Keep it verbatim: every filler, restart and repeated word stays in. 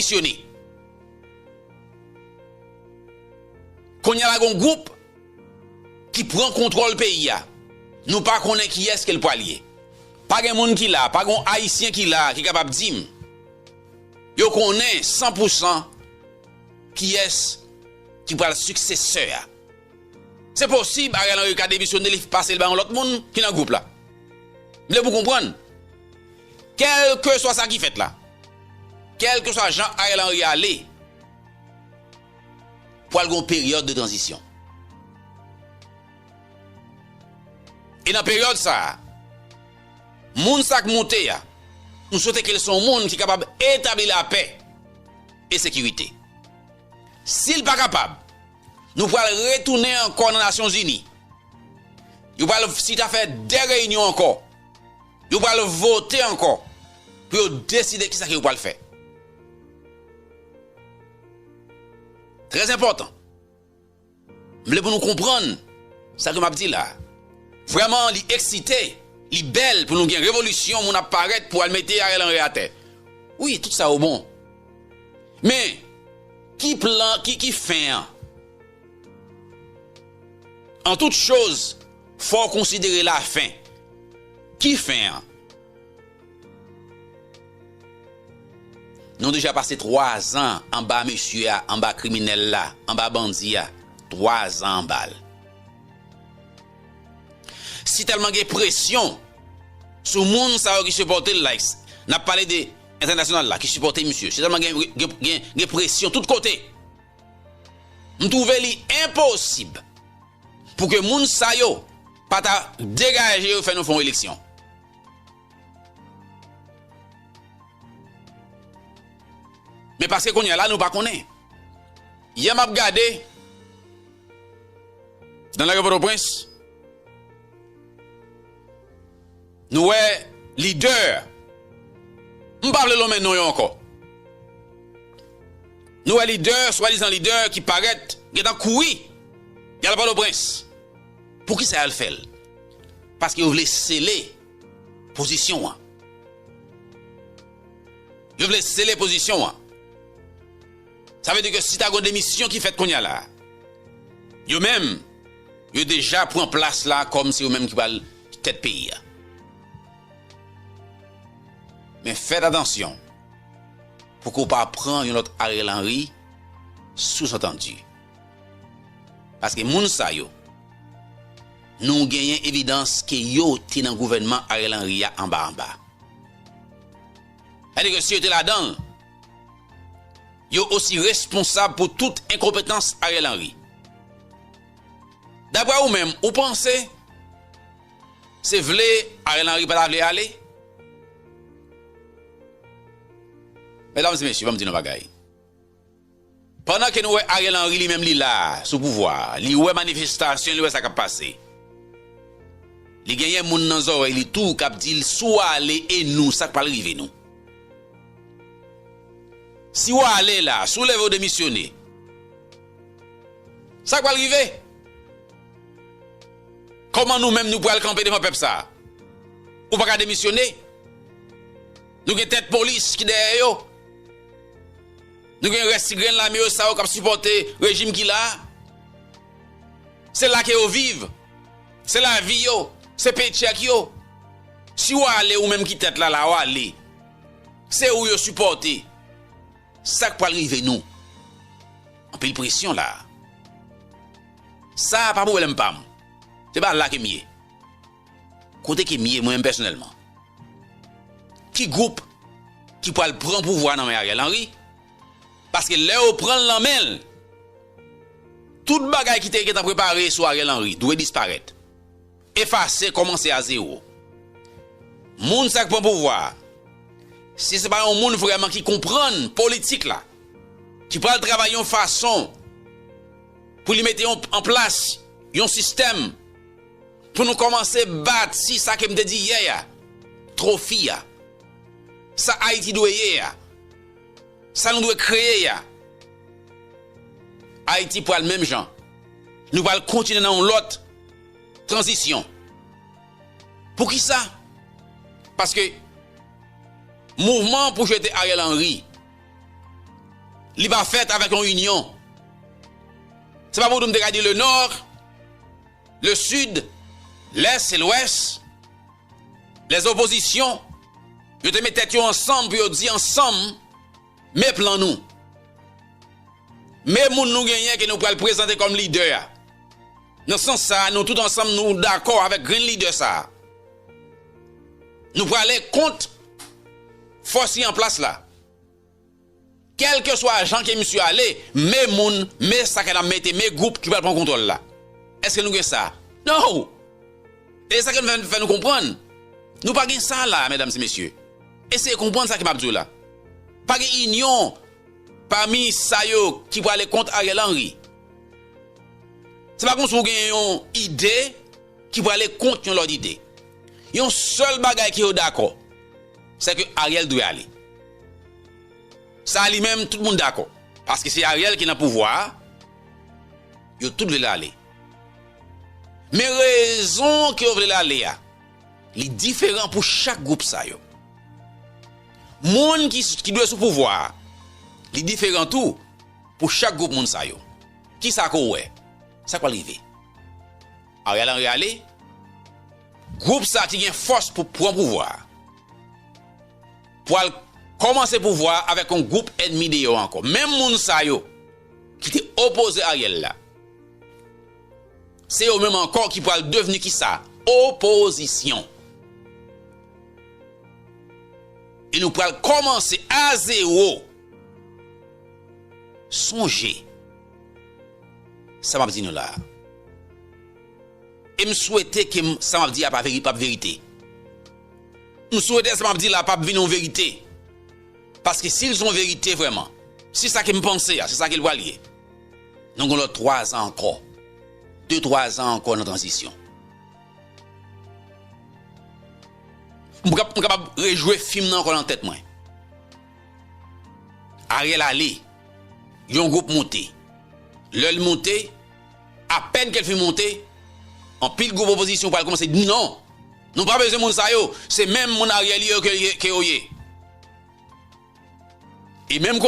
demisyone. Kounye a la, gen yon gwoup ki pran kontwòl peyi a. Nou pa konnen kiyès ke l pral ye. Pa gen moun ki la, pa gen yon Ayisyen ki la ki kapab di m yo konnen san pou san kiyès ki pral siksesè a. Se posib Ariel Henry ka demisyone, li pase l ba yon lòt moun ki nan gwoup la. M vle pou konprann, kèlkeswa sa ki fèt la, kèlkeswa jan Ariel Henry ale, pral gen yon peryòd de tranzisyon. E nan peryòd sa a, moun sa k monte a, nou swete ke l se yon moun ki kapab etabli lapè e sekirite. Si l pa kapab, nou pral retounen ankò nan Nasyonzini. Yo pral chita fè de reyinyon ankò. Yo pral vote ankò pou yo deside kisa ke yo pral fè. Trè enpòtan. M vle pou nou konprann sa ke m ap di la. Vrèman, li eksite, li bèl pou nou gen revolisyon, moun ap parèt pou al mete Ariel Henry atè. Wi, tout sa yo bon. Men, ki plan, ki, ki fen an? En toute chose, fò w konsidere lafen. Ki fen an? Nou deja pase twa zan anba mesye a, anba kriminèl la, anba bandi a. Twa zan anba l. Si tèlman gen presyon sou moun sa yo ki sipòte l la, n ap pale de entènasyonal la, ki sipòte misye, si tèlman gen, gen, gen, gen presyon tout kote, m twouve li enposib pou ke moun sa yo pa ta degaje yo fè nou fè yon eleksyon. Men paske kounye a la, nou pa konnen. Yè m ap gade, nan lari Pòtoprens, nou wè lidè, m pa vle lonmen non yo ankò. Nou wè lidè, swadizan lidè ki parèt, gentan kouri, y al Pòtoprens. Poukisa y al fè l? Paske yo vle sele pozisyon an. Yo vle sele pozisyon an. Sa vle di ke si ta gen yon demisyon ki fèt kounye a la, yo menm, yo deja pran plas la kòm se yo menm ki pral tèt peyi a. Men fèt atansyon pou ke w pa pran yon lòt Ariel Henry, sou-antandi. Paske moun sa yo, nou genyen evidans ke yo te nan gouvènman Ariel Henry a anba anba. Sa vle di ke si yo te ladan l, yo osi responsab pou tout enkonpetans Ariel Henry. Daprè ou menm, ou panse se vle Ariel Henry pa ta vle ale? Medam e mesye, ban m di nou bagay. Pandan ke nou wè Ariel Henry li menm li la sou pouvwa a, li wè manifestasyon, li wè sa k ap pase. Li genyen moun nan zòrèy li tou k ap di l, "Si w ale, e nou, sa k pral rive nou? Si w ale la, si w leve w demisyone, sa k pral rive?" Kòman nou menm nou pral kanpe devan pèp sa a? Ou pa ka demisyone. Nou gen tèt polis ki dèyè yo. Nou gen rès ti grenn lame yo, sa yo k ap sipòte rejim ki la a. Se la ke yo viv. Se lavi yo. Se paycheck yo. Si w ale, ou menm ki tèt la la, w ale. Se ou yo sipòte. Sa k pral rive nou? Anpil presyon la. Sa a pa pwoblèm pa m. Se pa la ke m ye. Kote ke m ye, mwen menm pèsonèlman? Ki gwoup ki pral pran pouvwa nan men Ariel Henry? Paske lè yo pran l nan men l, tout bagay ki te gentan prepare sou Ariel Henry dwe disparèt. Efase, kòmanse a zewo. Moun sa k pran pouvwa a, si se pa yon moun vrèman ki konprann politik la, ki pral travay yon fason pou li mete yon, an plas yon sistèm pou nou kòmanse bati sa ke m te di yè a, twofi a, sa Ayiti dwe ye a, sa nou dwe kreye a, Ayiti pral menm jan. Nou pral kontinye nan yon lòt tranzisyon. Poukisa? Paske mouvman pou jete Ariel Henry, Li pa fèt avèk yon inyon. Se pa pou di m te ka di le nò, le sid, lès e lwès, lèzopozisyon, yo te met tèt yo ansanm pou yo di ansanm, men plan nou. Men moun nou genyen ke nou pral prezante kòm lidè a. Nan sans sa a, nou tout ansanm, nou dakò avèk grenn lidè sa a. Nou prale kont fòs ki an plas la. Kèlkeswa jan ke misye ale, men moun, men sa ke n ap mete, men gwoup ki pral pran kontwòl la. Èske nou gen sa? No! E sa ke nou fè, fè nou konprann. Nou pa gen sa la, medam e mesye. Eseye konprann sa ke m ap di w la. Pa gen inyon pami sa yo ki prale kont Ariel Henry. Se pa kòmsi w gen yon ide ki prale kont yon lòt ide. Yon sèl bagay ke yo dakò, se ke Ariel dwe ale. Sa li menm, tout moun dakò. Paske se Ariel ki nan pouvwa a, yo tout vle l ale. Men rezon ke yo vle l ale a, li diferan pou chak gwoup sa yo. Moun ki, ki dwe sou pouvwa a, li diferan tou pou chak gwoup moun sa yo. Kisa ke w wè? Sa k pral rive? Ariel Henry ale, gwoup sa ki gen fòs pou pran pouvwa a, pral kòmanse pouvwa a avèk yon gwoup ènmi deyò ankò. Menm moun sa yo ki te opoze Ariel la, se yo menm ankò ki pral devni kisa? Opozisyon. E nou pral kòmanse a zewo. Sonje sa m ap di nou la a. E m swete ke m, sa m ap di a pa veri-, p ap verite. M swete sa m ap di la p ap vin yon verite. Paske si l se yon verite vrèman, si sa ke m panse a, se sa ke l pral ye, nou gen lòt twa zan ankò. De, twa zan ankò nan tranzisyon. M kab-, m kapab rejwe fim nan ankò nan tèt mwen. Ariel ale, yon gwoup monte. Lè l monte, apèn ke l fin monte, anpil gwoup opozisyon pral kòmanse di non. Nou pa bezwen moun sa yo, se menm moun Ariel yo ke, ke yo ye. E menm kote